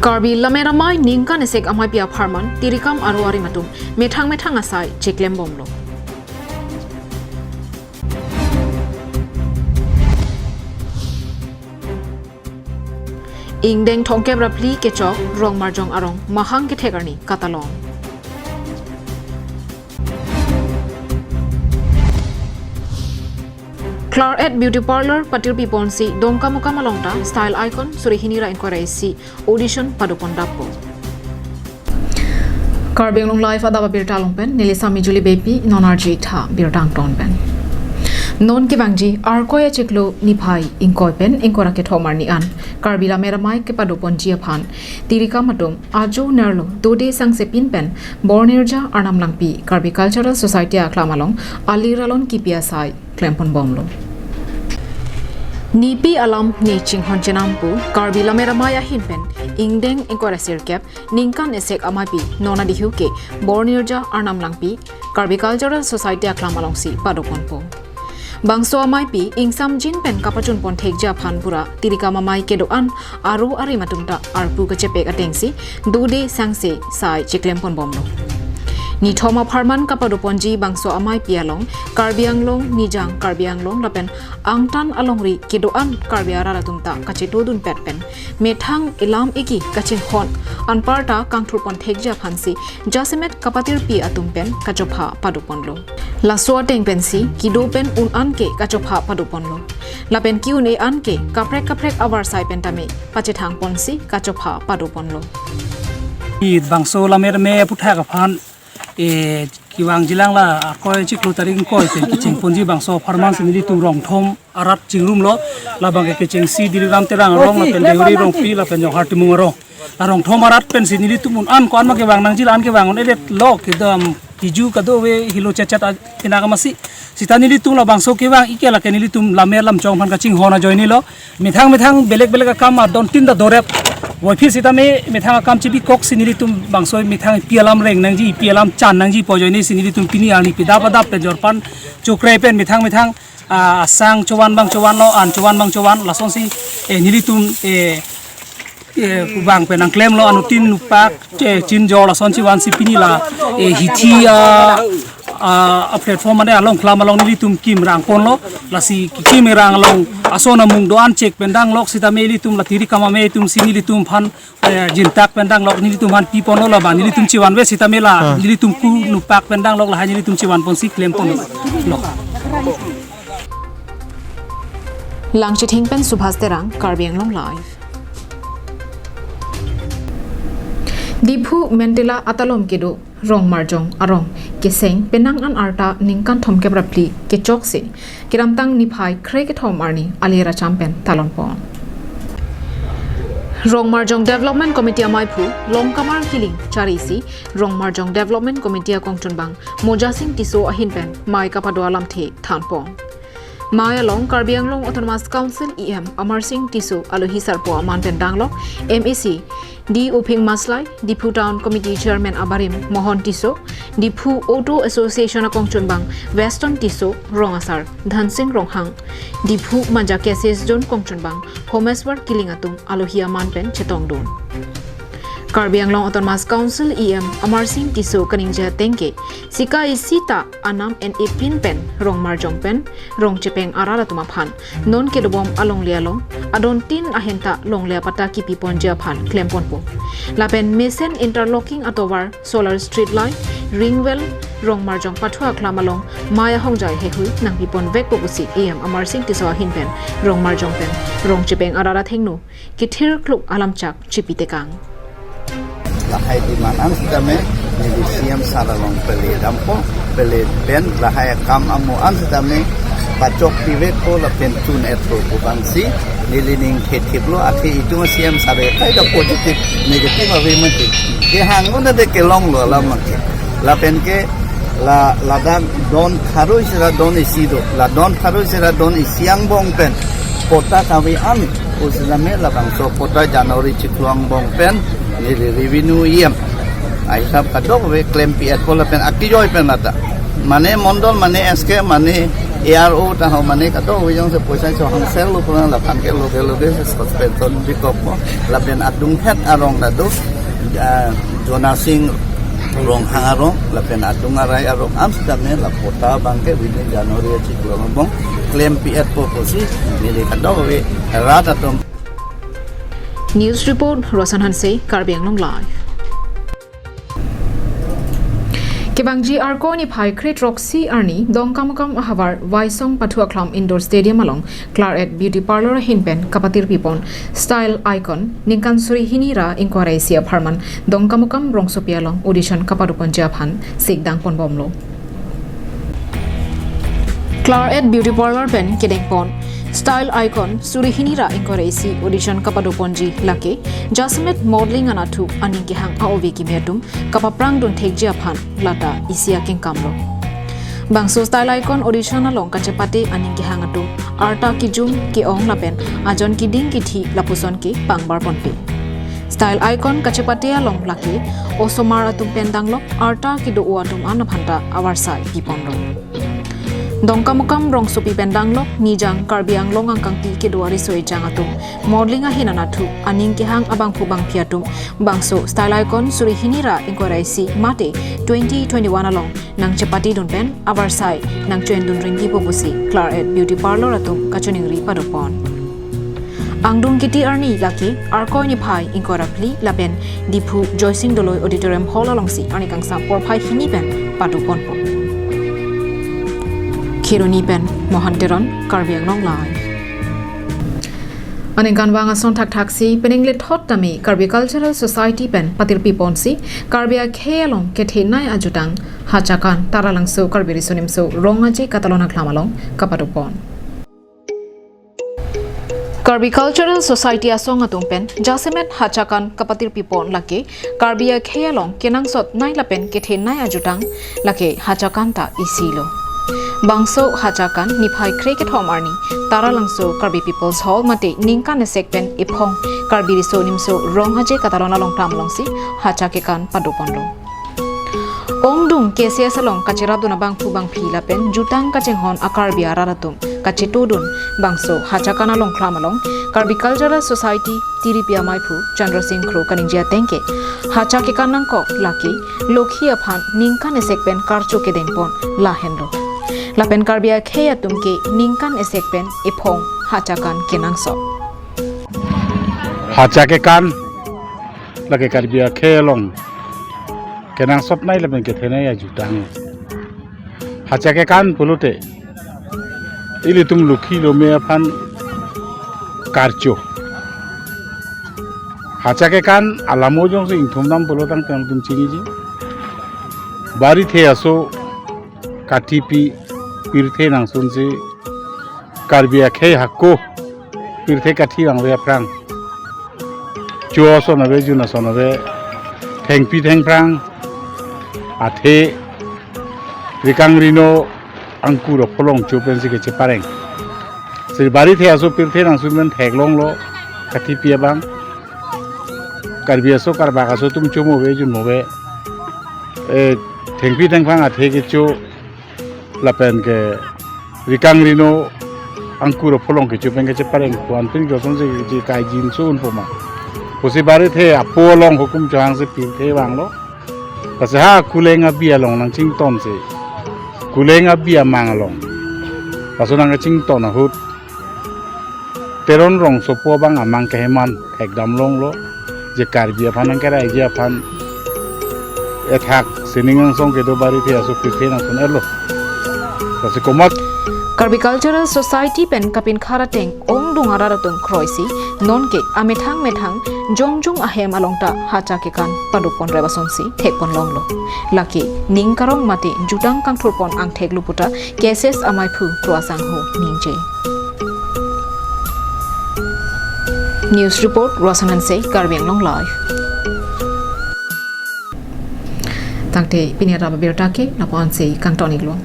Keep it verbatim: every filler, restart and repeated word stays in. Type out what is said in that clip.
Karbi Lammet Amei ningkan esek ameipi apharman tirikam aro arim atum methang methang asai cheklem bomlo. Ingdeng thomkep ra phli kechok Rongmarjong arong mahang kethek arni katalon. Claret Beauty Parlour patirpi ponsi Dongkamukam along ta style icon suri hini ra ingkoi ra isi audition padopon dappo. Karbi Anglong Live adap abirta along pen neli Sami Julie Beypi, non arju-ik tha birta angton pen. Non kevangji Arkoi achiklo niphai ingkoi pen ingkoi ra kethom arni an Karbi Lammet Amei kepadoponji aphan tirikam atum ajo nerlo dode sangse pin pen Bornirja Arnam Langpi Karbi Cultural Society aklam along alir alon kipi asai klempon bomlo. Nipi alam ne chinghon chenam pu Karbi Lammet Amei ahin pen ingdeng ingkoi ra sirkep ningkan esek ameipi non adihu ke Bornirja Arnam Langpi Karbi Cultural Society aklam alongsi padoponpo. Bangso ameipi ingsamjin pen kapachunpon thekji aphan pura tirikam amei kedo-an aro arim atum ta arpu kachepek atengsi dode sangse sai cheklempon bomlo. Nithom apharman kapadoponji bangso ameipi along Karbi Anglong, Nijang Karbi Anglong lapen angtan alongri kedo-an Karbi arat atum ta kachetodunpet pen methang elam eki kachinghon anparta kangthurpon thekji aphansi jasemet kapatirpi atum pen kachopha padoponlo. Laso ateng pensi kedo pen un-an ke kachopha padoponlo. Lapen ki-un-e an ke kaprek kaprek avarsai pen tame pachethangponsi kachopha padoponlo. Ih, bangso Lammet Amei aphuthak aphan, eh, kevangjilang la Arkoi achiklo tarik ingkoi pen kechengponji bangso apharman si nelitum rong thom arat chingrumlo, labang ke kechengsi Dilip Ram Terang arong lapen Deuri Rongpi lapen Jongkar Timung arong. La rong thom arat pensi nelitum un-an ko-an ma kevang nangji la-an kevang un-edetlo, kedam kiju kadokave helo chetchet a-, ina kamasi. Sita nelitum labangso kevang-ik ke lake nelitum Lammet Lamchong aphan kachinghon ajoinelo. Methang methang belek belek akam adon tin ta dorep. Voiphit sitame methang akam chibikoksi nelitum bangso methang ipi alam reng nangji, ipi alam chan nangji pu ajoinesi nelitum pini arni pidap adap pen jorpan chokre pen methang methang, ah, asang chovan abang chovanlo, an chovan abang chovan, lasonsi, eh, nelitum, eh, eh, kubang pen nangklemlo, anuttin nupak, eh, chinjor lason chivansi pini la, eh, hithi, ah, ah, a-platform ane along klam along nelitum kim rangponlo, lasi kim rang along ason amung do-an chek pen danglok sitame ilitum la tirikam amei atumsi nelitum aphan, eh, jintak pen danglok nelitum aphan piponlo, labang nelitum chivanve sitame la, ah, nelitum ku nupak pen danglok lahai nelitum chivanponsi klemponlo. Langchithing pen Subhas Terang, Karbi Anglong Live. Diphu Mantila atalom kedo Rongmarjong arong keseng penang an arta ningkan thomkep ra phli kechoksi kedamtang niphai kre kethom arni alir acham pen talonpon. Rongmarjong Development Committee ameiphu Longkamar Killing charisi Rongmarjong Development Committee akongchunbang Mojasing Tisso ahin pen mei kapado alamthe thanpon. Mei along Karbi Anglong Autonomous Council E M Amarsing Tisso alohi sarpo aman pen danglok M A C D Uphing Maslai, Diphu Town Committee Chairman abarim Mohon Tisso, Diphu Auto Association akongchunbang Weston Tisso, rong asar Dhansing Ronghang, Diphu Manja Cases Zone kongchunbang Homeswar Killing atum alohi aman pen chetongdun. Karbi Anglong Autonomous Council E M Amarsing Tisso kaningje ateng ke sika isi ta anam en-e pin pen Rongmarjong pen Rongchepeng arat atum aphan non kedobom alongle along adon tin ahin ta longle apatta kipiponji aphan klemponpo. Lapen mesen interlocking atovar, solar street light, ring well, Rongmarjong pathu aklam along mei ahongjai heihui nangpiponvekpo pusi E M Amarsing Tisso ahin pen Rongmarjong pen Rongchepeng arat athengno kethir kluk alamchak chipitekang. Lahai demand an sitame neli C M sir along pele dampo, pele pen lahai akam amo an sitame pachok pivekpo lapen chun-etpo pu abangsi neli ning thethiplo, athe itum C M sir ke kaita positive negative ave mati. Kehang un-e de kelonglo alam ke. Lapen ke la, ladak don pharo isi ra don isi do. La don pharo isi ra don isi angbong pen patta kave an, usitame labangso patta January chiklo angbong pen neli revenue E M ahisap kadokave klempi-etpo lapen akijoi pen lata. Mane mondol, mane S K, mane A R O ta ho mane kadokave jongsi poisa chohang sel lo pulang laphan ke loge loge suspension bikok mo lapen adung het arong ta do, ah, Jonasing Ronghang arong lapen adung arai arong am sitame la patta abang ke within January achiklo abang klem pi-etpo pusi neli kadokave rat atum. News report, Rosan Hanse, Karbi Anglong Live. Kevangji Arkoi niphai kre throksi arni Dongkamukam ahavar Waisong Pathu Akhlam Indoor Stadium along Claret Beauty Parlour ahin pen kapatirpi pon Style Icon ningkan suri hini ra ingkoi ra isi apharman Dongkamukam rongsopi along audition kapado ponji aphan sikdang ponbomlo. Claret Beauty Parlour pen kedeng pon Style Icon suri hini ra ingkoi ra isi audition kapado ponji lake jasemet modeling anatthu aning kehang a-ove kimi atum kapaprang dun thekji aphan lata isi akengkam lo. Bangso Style Icon audition along kachepate aning kehang atum arta kijum ke-ong lapen ajon kiding kithi lapuson ke pangbar ponpe. Style Icon kachepate along lake osomar atum pen danglok arta kedo-o atum an aphanta avarsai pi ponlo. Dongkamukam rongsopi pen danglok nijang Karbi Anglong angkangpi kedo ariso ejang atum modeling ahin anatthu aning kehang abangphu bangphi atum bangso Style Icon suri hini ra ingkoi ra isi mate twenty twenty-one along nangchepate dun pen avarsai nangchoen dun ringkipo pusi Claret Beauty Parlour atum kachiningri pado pon. Angdung kiti arni lake Arkoi niphai ingkoi ra phli lapen Diphu Joysing Doloi Auditorium Hall alongsi arni kangsam porphai hini pen pado ponpo. Kheroni pen Mohan Teron, Karbi Anglong Live. Aningkanvang ason thakthaksi penang lethot tame Karbi Cultural Society pen patirpi ponsi Karbi akhei along kethenei ajutang Hachakan Taralangso Karbi Riso Nimso Rong Aje Katalon Akhlam along kapado pon. Karbi Cultural Society asong atum pen jasemet Hachakan kapatirpi pon lake Karbi akhei along kenangsotnei lapen kethenei ajutang lake Hachakan ta isi lo. Bangso Hachakan niphai kre kethom arni Taralangso Karbi People's Hall mate ningkan esek pen ephong Karbi Riso Nimso Rong Aje Katalon along tam alongsi Hacha kekan pado ponlo. Ongdung K C S along kacherap dun abangphu bangphi lapen jutang kachinghon a-Karbi arat atum kacheto dun bangso Hachakan along khlam along Karbi Cultural Society tiripi amaiphu Chandra Singh Kro kaningje ateng ke Hacha kekan nangkok lake lokhi aphan ningkan esek pen karcho kedeng pon lahenlo. Lapen Karbi akhei atum ke ningkan esek pen ephong Hachakan kenangsot. Hacha kekan lake Karbi akhei along kenangsotnei lapen kethenei ajutang. Hacha kekan pulote ilitum lokhi lome aphan karcho. Hacha kekan alamo jongsi ingthum dam pulo tangte nangtum chiniji. Barithe aso kathipi pirthe nangsunsi Karbi akhei hako pirthe kathi vangve aphrang. Cho ason ave, jun ason ave, thengpi thengphrang, athe, rikang rino, angkur apholong cho pensi kechepareng. Si barithe aso pirthe nangsun pen theklonglo, kathipi abang. Karbi aso karbak aso atum chomo ave, junmo ave. Eh, thengpi thengphrang athe kecho, lapen ke rikang rino angkur apholong kecho pen kechepareng pu anpin ke osonsi kechi kaijinso unpo ma. Pusi barithe apo along hukum chohangsi pirthe vanglo. Lasi ha kuleng abi along nangchingtonsi, kuleng abi amang along. Laso nangkachington ahut Teron rongsopo abang amang keheman thekdam longlo, je Karbi aphan nangkeraiji aphan ethak sining angsong kedo barithe aso pirthe nangsun-etlo. Lasi komat Karbi Cultural Society pen kapinkha ateng ongdung arat atum kroisi nonke amethang methang jongjung ahem along ta Hacha kekan pado pon rep asonsi thek pon longlo. Lake ning karong mate jutang kangthur pon angthek lo puta K S S amaiphu Kro Asangho ningje. News report, Rosan Hanse, Karbi Anglong Live. Tangte pini arap abirta ke lapu-ansi kangton-iklo.